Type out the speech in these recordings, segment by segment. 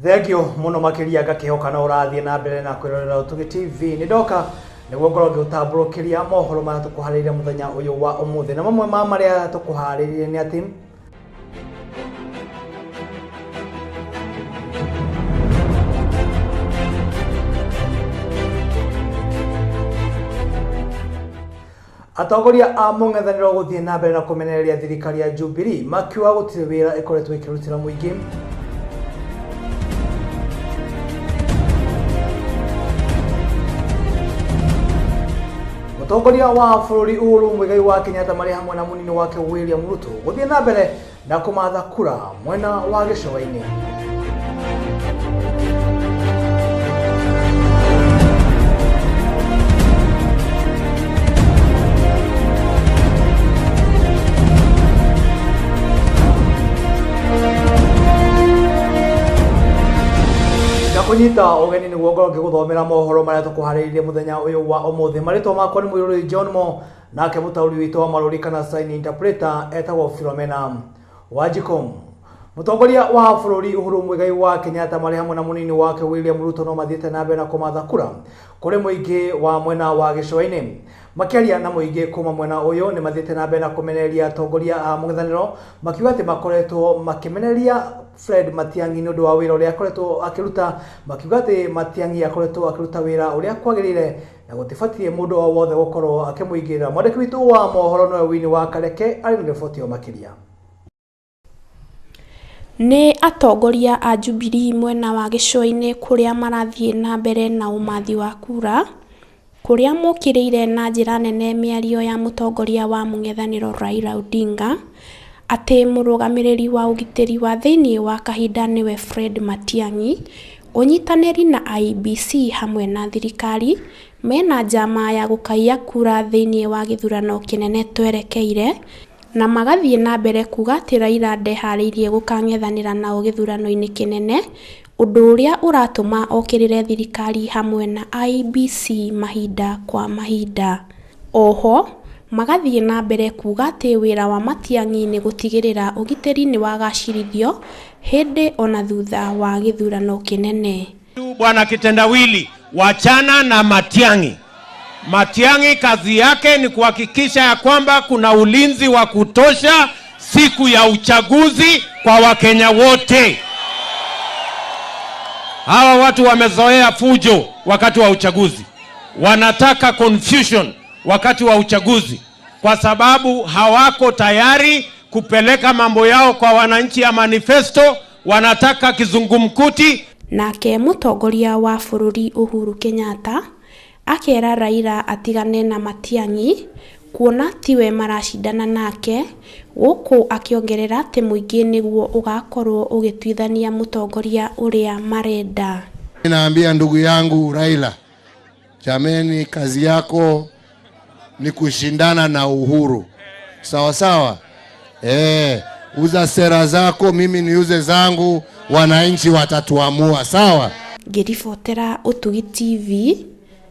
Thengio muno makiria ngakihoka no urathie na mbere na kwirorera Utugi TV. Ni ndoka niguo ngorwo ngĩgũtambũrũkĩria mohoro marĩa tũkũharĩrĩria mũthenya ũyũ wa ũmũthĩ, na mamwe ma marĩa tũkũharĩrĩria nĩ atĩ atongoria a mũng'ethanĩro gũthiĩ na mbere na kũmenereria thirikari ya Jubilee makiuga gũtirĩ wĩra ĩkoretwo ĩkĩrutĩra mũingĩ. Mũtongoria wa bũrũri Uhuru Muigai wa Kenyatta marĩ hamwe na mũnini wake William Ruto gũthiĩ na mbere na kũmatha kura mwena wa gĩcũa-inĩ. Kunyita ũgeni nĩguo ngorwo ngĩgũthomera mohoro marĩa tũkũharĩrĩirie mũthenya ũyũ wa ũmũthĩ. Marĩtwa makwa nĩ Mũirũrĩ John Mo, nake mũtaũri witũ wa marũri kana sign interpreter etagwo Philomena Wanjiku. Mũtongoria wa bũrũri Uhuru Muigai wa Kenyatta marĩ hamwe na mũnini wake William Ruto no mathiĩte na mbere na kũmatha kura kũrĩ mũingĩ wa mwena wa gĩcũa-inĩ. Makĩaria na mũingĩ kuma mwena ũyũ nĩ mathiĩte na mbere na kũmenereria atongoria a mũng'ethanĩro makiuga atĩ makoretwo makĩmenereria Fred Matiang'i nĩ ũndũ wa wĩra ũrĩa akoretwo akĩruta, makiuga atĩ Matiang'i akoretwo akĩruta wĩra ũrĩa kwagĩrĩire na gũtibatiĩ mũndũ o wothe gũkorwo akĩmũingĩrĩra. Mwandĩki witũ wa mohoro nowe Winnie wa Kareke arĩ na riboti ĩyo makĩria. Nĩ atongoria a Jubilee mwena wa gĩcũa-inĩ kũrĩa marathiĩ na mbere na ũmathi wa kura, kũrĩa mokĩrĩire na njĩra nene mĩario ya mũtongoria wa mũng'ethanĩro Raila Odinga atĩ mũrũgamĩrĩri wa ũgitĩri wa thĩinĩ wa kahinda nĩwe Fred Matiang'i, ũnyitanĩri na IEBC hamwe na thirikari mena njama ya gũkaiya kura thĩinĩ wa gĩthurano kĩnene twerekeire, na magathiĩ na mbere kuga atĩ Raila ndeharĩirie gũkang'ethanĩra nao gĩthurano-inĩ kĩnene, ũndũ ũrĩa ũratũma okĩrĩre thirikari hamwe na IEBC mahinda kwa mahinda. Oho magathiĩ na mbere kuga atĩ wĩra wa Matiang'i nĩ gũtigĩrĩra ũgitĩri nĩ wagacĩrithio hĩndĩ ona thutha wa gĩthurano kĩnene. Bwana Kitendawili, wachana na Matiang'i. Matiang'i kazi yake ni kuhakikisha ya kwamba kuna ulinzi wa kutosha siku ya uchaguzi kwa Wakenya wote. Hawa watu wamezoea fujo wakati wa uchaguzi. Wanataka confusion wakati wa uchaguzi kwa sababu hawako tayari kupeleka mambo yao kwa wananchi ya manifesto, wanataka kizungumkuti. Nake mũtongoria wa bũrũri Uhuru Kenyatta akera Raila atigane na Matiang'i kuona tiwe maracindana nake, gũkũ akĩongerera atĩ mũingĩ nĩguo ũgakorwo ũgĩtuithania mũtongoria ũrĩa marenda. Naambia ndugu yangu Raila, jameni, kazi yako ni kushindana na Uhuru. Sawa sawa? Uza sera zako, mimi niuze zangu, wananchi watatuamua, sawa? Ngĩribotera Utugi TV,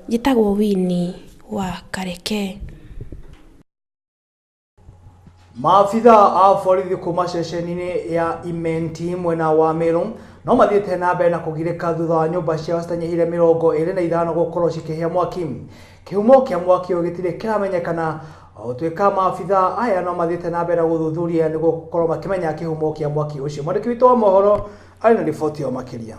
njĩtagwo Winnie wa Kareke. Maabitha a borithi kuma ceceni-inĩ ya Imenti mwena wa Meru no mathiĩte na mbere na kũgirĩka thutha wa nyũmba ciao citanyihĩire 25 gũkorwo cikĩhĩa mwaki. Kĩhumo kĩa mwaki ũyũ gĩtirĩ kĩramenyekana, gũtuĩka maabitha aya no mathiĩte na mbere na gũthuthuria nĩguo gũkorwo makĩmenya kĩhumo kĩa mwaki ũcio. Mwandĩki witũ wa mohoro arĩ na riboti ĩyo makĩria.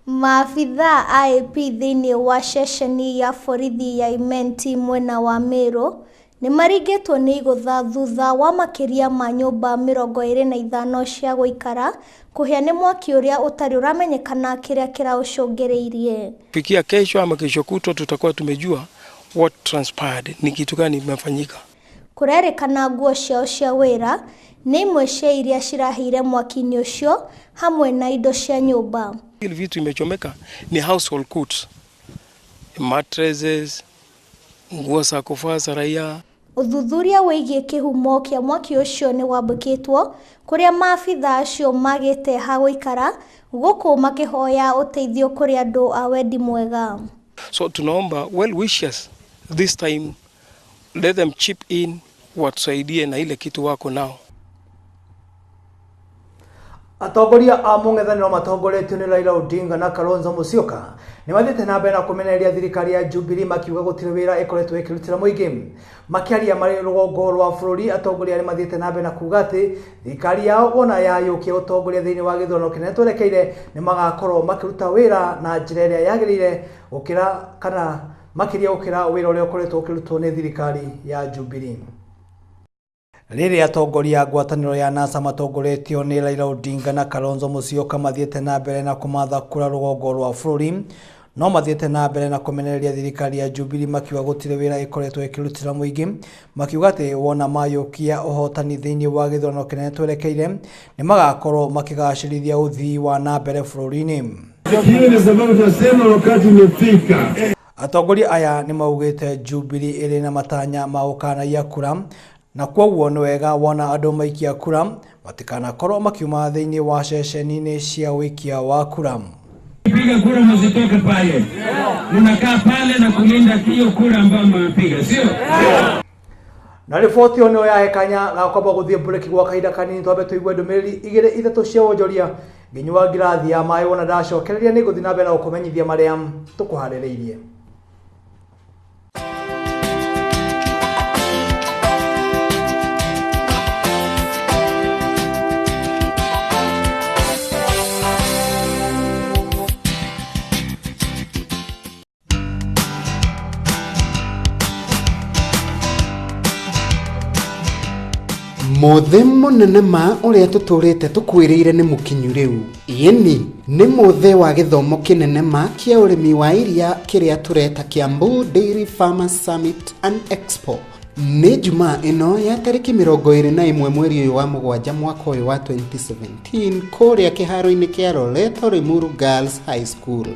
Maabitha a AP thĩinĩ wa ceceni ya borithi ya Imenti mwena wa Meru nĩ maringĩtwo nĩ igũtha thutha wa makĩria ma nyũmba 25 cia gũikara kũhĩa nĩ mwaki ũrĩa ũtarĩ ũramenyekana kĩrĩa kĩraũcũngĩrĩirie. Fikia kesho ama kesho kutwa tutakuwa tumejua what transpired, ni kitu gani kimefanyika. Kũrerĩkana nguo ciao cia wĩra nĩ imwe cia iria cirahĩire mwaki-inĩ ũcio hamwe na indo cia nyũmba. Ile vitu imechomeka ni household goods, mattresses, nguo za kuvaa za raia. Ũthuthuria wĩgiĩ kĩhumo kĩa mwaki ũcio nĩ wambĩkĩtwo kũrĩa maabitha acio magĩte ha gũikara gũkũ makĩhoya ũteithio kũrĩ andũ a wendi mwega. So tunaomba well wishers this time let them chip in watusaidie na ile kitu wako nao. Atongoria a mũng'ethanĩro matongoretio nĩ Raila Odinga na Kalonzo Musyoka nĩ mathiĩte na mbere na kũmenereria thirikari ya Jubilee makiuga gũtirĩ wĩra ĩkoretwo ĩkĩrutĩra mũingĩ. Makĩaria marĩ rũgongo rwa bũrũri, atongoria nĩ mathiĩte na mbere na kuga atĩ thirikari yao wona yayũkia ũtongoria thĩinĩ wa gĩthurano kĩnene twerekeire nĩ magakorwo makĩruta wĩra na njĩra ĩrĩa yagĩrĩire gũkĩra kana makĩria gũkĩra wĩra ũrĩa ũkoretwo ũkĩrutwo nĩ thirikari ya Jubilee. Rĩrĩa atongoria a ngwatanĩro ya NASA matongoretio nĩ Raila Odinga na Kalonzo Musyoka mathiĩte na mbere na kũmatha kura rũgongo rwa bũrũri, no mathiĩte na mbere na kũmenereria thirikari ya Jubilee makiuga gũtirĩ wĩra ĩkoretwo ĩkĩrutĩra mũingĩ, makiuga atĩ wona mayũkia ũhotani thĩinĩ wa gĩthurano kĩnene twerekeire nĩ magakorwo makĩgacĩrithia ũthii wa na mbere bũrũri-inĩ. Hiyo ndio sababu tunasema wakati umefika. Atongoria aya nĩ maugĩte Jubilee ĩrĩ na matanya ma gũkanaia kura na kwoguo nĩ wega wona andũ maikia kura matikanakorwo makiuma thĩinĩ wa ceceni-inĩ cia ũikia wa kura. Piga kura msitoke pale. Mnakaa pale na kulinda hiyo kura ambayo mmepiga, sio? Na riboti ĩyo nĩyo yahe kanya ga kwamba gũthiĩ break gwa kahinda kanini twambe tũigue ndũmĩrĩri igĩrĩ ithatũ cia wonjoria nginyua ngirathi ya maĩ wona ndacokereria nĩ ngũthiĩ na mbere na gũkũmenyithia marĩa tũkũharĩrĩirie. Mũthĩ mũnene ma ũrĩa tũtũrĩte tũkwĩrĩire nĩ mũkinyu rĩu. Ĩni nĩ mũthĩ wa gĩthomo kĩnene ma kĩa ũrĩmi wa iria kĩrĩa tũreta Kiambu Dairy Farmers Summit and Expo. Nĩ Jumaa ĩno ya tarĩki 21 mweri ũyũ wa mũgwanja mwaka ũyũ wa 2017 kũrĩa kĩharo-inĩ kĩa Loreto Limuru Girls High School.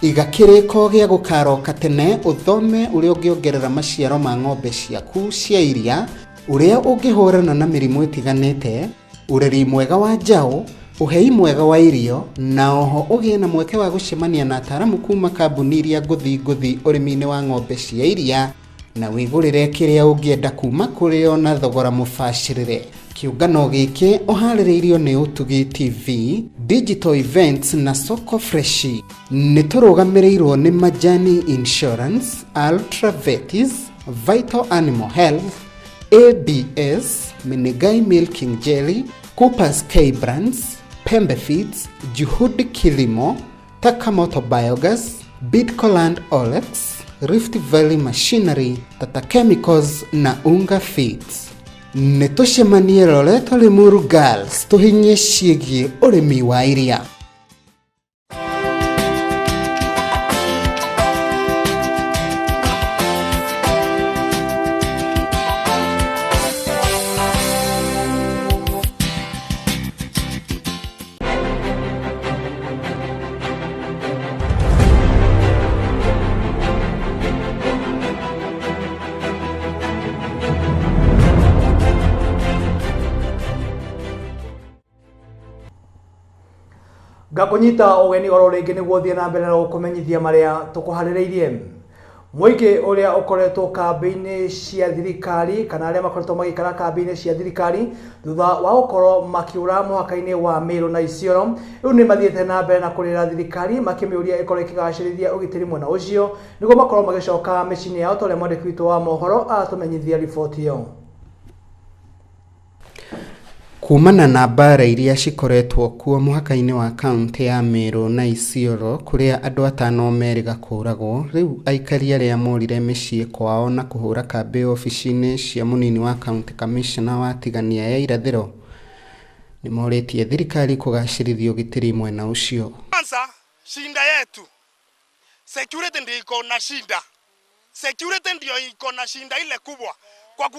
Iga kĩrĩko gĩa gũkaroka tene ũthome ũrĩa ũngĩongerera maciaro ma ng'ombe ciaku cia iria, ũrĩa ũngĩhũrana na mĩrimũ ĩtiganĩte, ũreri mwega wa njaũ, ũhei mwega wa irio, na oho ũgĩe na mweke wa gũcemania na ataaramu kuma kambuni iria ngũthi ngũthi ũrĩmi-inĩ wa ng'ombe cia iria, na wĩgũrĩre kĩrĩa ũngĩenda kuma kũrĩ o na thogora mũbacĩrĩre. Kĩũngano gĩkĩ ũharĩrĩirio nĩ Ũtugi TV, Digital Events na Soko Freshi. Nĩ tũrũgamĩrĩirwo nĩ Majani Insurance, Ultra Vetis, Vital Animal Health, ABS, Minigai Milking Jelly, Coopers K Brands, Pembe Feeds, Juhudi Kilimo, Takamoto Biogas, Bidcoland Olex, Rift Valley Machinery, Tata Chemicals na Unga Feeds. Nĩ tũcemanie Loreto Limuru Girls tũhinyie ciĩgiĩ ũrĩmi wa iria. Ngakũnyita ũgeni oro rĩngĩ nĩguo thiĩ na mbere na gũkũmenyithia marĩa tũkũharĩrĩirie. Mũingĩ ũrĩa ũkoretwo kambĩ-inĩ cia thirikari kana arĩa makoretwo magĩikara kambĩ-inĩ cia thirikari thutha wa gũkorwo makĩũra mũhaka-inĩ wa Meru na Isiolo rĩu nĩ mathiĩte na mbere na kũrĩra thirikari makĩmĩũria ĩkorwo ĩkĩgacĩrithia ũgitĩri mwena ũcio nĩguo makorwo magĩcoka mĩciĩ-inĩ yao ta ũrĩa mwandĩki witũ wa mohoro aratũmenyithia riboti ĩyo. Kumana na mbara iria cikoretwo kuo mũhaka-inĩ wa kaunti ya Meru na Isiolo kũrĩa andũ atano merĩga kũũragwo, rĩu aikari arĩa morire mĩciĩ kwao na kũhũra kambĩ obici-inĩ cia mũnini wa county commissioner wa Tigania ya irathĩro nĩmorĩtie thirikari kũgacĩrithia ũgitĩri mwena ũcio. Kwanza shinda yetu security ndio iko na shinda, security ndio iko na shinda ile kubwa. Kwa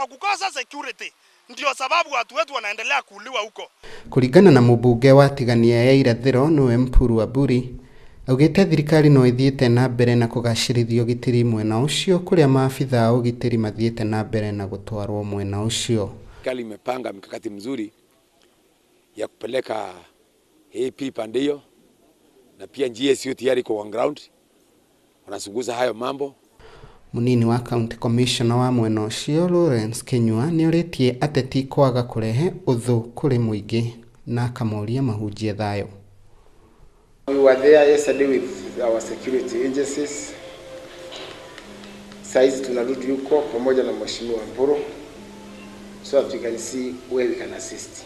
kukosa security ndio sababu watu wetu wanaendelea kuuliwa huko. Kuringana na mũmbunge wa Tigania ya irathĩro nĩwe Mpuru Aburi, augĩte thirikari no ĩthiĩte na mbere na kũgacĩrithia ũgitĩri mwena ũcio kũrĩa maabitha a ũgitĩri mathiĩte na mbere na gũtwarwo mwena ũcio. Serikali imepanga mikakati mzuri ya kupeleka AP pande hiyo, na pia GSU tayari kwa on ground wanachunguza hayo mambo. Munini wa county commissioner wa mwena ũcio Lawrence Kinyua nĩorĩtie ateti kwaga kũrehe ũthũ kũrĩ mũingĩ. Na akamoria mahunjie thayũ. We were there yesterday with our security agencies. Saizi tunarudi huko pamoja na Mheshimiwa Mpuru so that we can see where we can assist.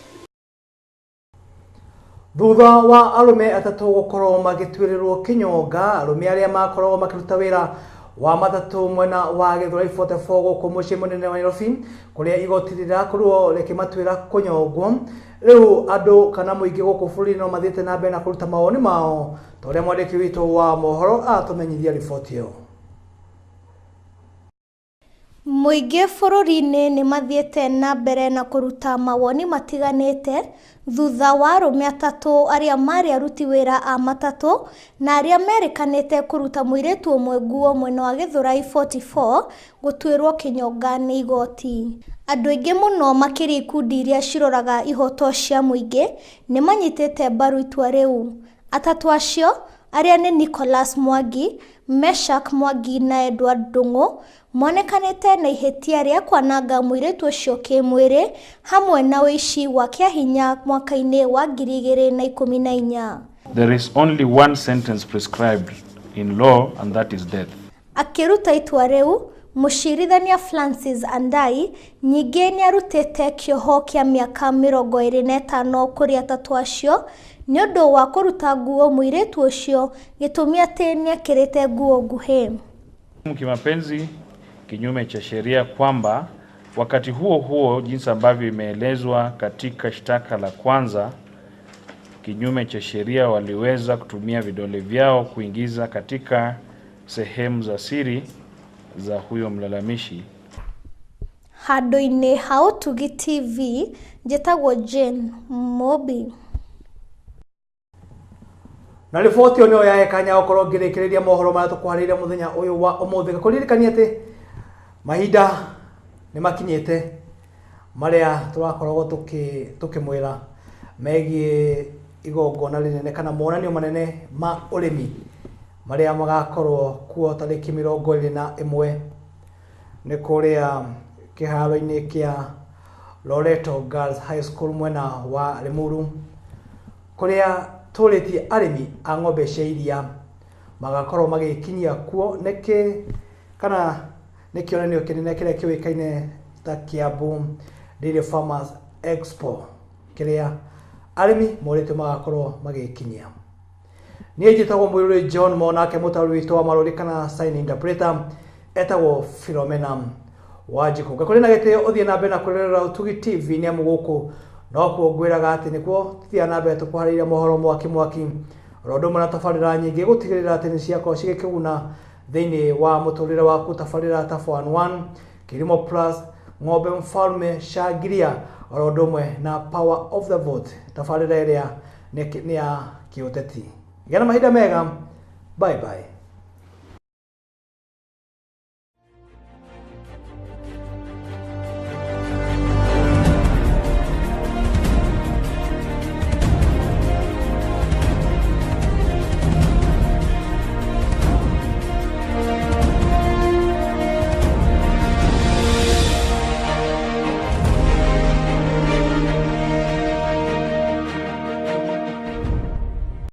Thutha wa arume atatu gukorwo magituirirwo kinyonga, arume aria makoragwo makiruta wira wa matatu mwena wa Githurai 44 guku mucii munene wa Nairobi, kuria igoti rirakorwo rikimatuira kunyongwo. Riu andu kana muingi guku bururi no mathiite na mbere na kuruta mawoni mao, ta uria mwandiki witu wa mohoro atumenyithia riboti iyo. Mũingĩ bũrũri-inĩ nĩ mathiĩte na mbere na kũruta mawoni matiganĩte thutha wa arũme atatũ arĩa marĩ aruti wĩra a matatũ na arĩa merĩkanĩte kũruta mũirĩtu ũmwe nguo mwena wa Githurai 44 gũtuĩrwo kĩnyonga nĩ igoti. Andũ aingĩ mũno makĩria ikundi iria ciroraga ihoto cia mũingĩ nĩ manyitĩte mbaru itua rĩu. Atatũ acio arĩa nĩ Nicholas Mwangi, Meshak Mwangi na Edward Ndung'u monekanĩte na ihĩtia rĩa kwananga mũirĩtu ũcio kĩmwĩrĩ hamwe na ũici wa kĩahinya mwaka-inĩ wa 2014. There is only one sentence prescribed in law, and that is death. Akĩruta itua rĩu, mũcirithania Francis Andai ningĩ nĩarutĩte kĩoho kĩa mĩaka 25 kũrĩ atatũ acio nĩ ũndũ wa kũruta nguo mũirĩtu ũcio gĩtũmi atĩ nĩekĩrĩte nguo nguhĩ. Kimapenzi kinyume cha sheria, kwamba wakati huo huo, jinsi ambavyo imeelezwa katika shtaka la kwanza, kinyume cha sheria waliweza kutumia vidole vyao kuingiza katika sehemu za siri za huyo mlalamishi. Handũ-inĩ ha Ũtugi TV, njĩtagwo Jane Mobi. Na riboti ĩyo nĩyo yahe kanya gũkorwo ngĩrĩkĩrĩria mohoro marĩa tũkwarĩire mũthenya ũyũ wa ũmũthĩ. Ngakũririkania atĩ mahinda nĩ makinyĩte marĩa tũrakoragwo tũkĩmwĩra megiĩ igongona rĩnene kana monanio manene ma ũrĩmi marĩa magakorwo kuo tarĩki 21 nĩ kũrĩa kĩharo-inĩ kĩa Loreto Girls High School mwena wa Limuru, kũrĩa tũrĩtie arĩmi a ng'ombe cia iria magakorwo magĩkinyia kuo nĩkĩ kana nĩ kĩonanio kĩnene kĩrĩa kĩũĩkaine ta Kiambu Dairy Farmers Expo kĩrĩa arĩmi morĩtio magakorwo magĩkinyia. Niĩ njĩtagwo Mũirũrĩ John Monake, mũtaũri witũ wa marũri kana sign interpreter etagwo Philomena Wanjikũ. Ngakũrĩ na gĩtĩo ũthiĩ na mbere na kwĩrorera Ũtugi TV nĩ amu gũkũ nokuo ngwĩraga atĩ nĩkuo tũthiaga na mbere tũkũharĩirie mohoro mwaki mwaki oro ũndũ ũmwe na tabarĩra nyingĩ gũtigĩrĩra atĩ nĩ ciakorwo cigĩkĩguna thĩinĩ wa mũtũrĩre waku. Tabarĩra ta 411, Kilimo Plus, Ng'ombe Mfalme, Shangilia oro ũndũ ũmwe na Power of the Vote, tabarĩra ĩrĩa nĩ ya kĩũteti. Gĩa na mahinda mega, bye bye.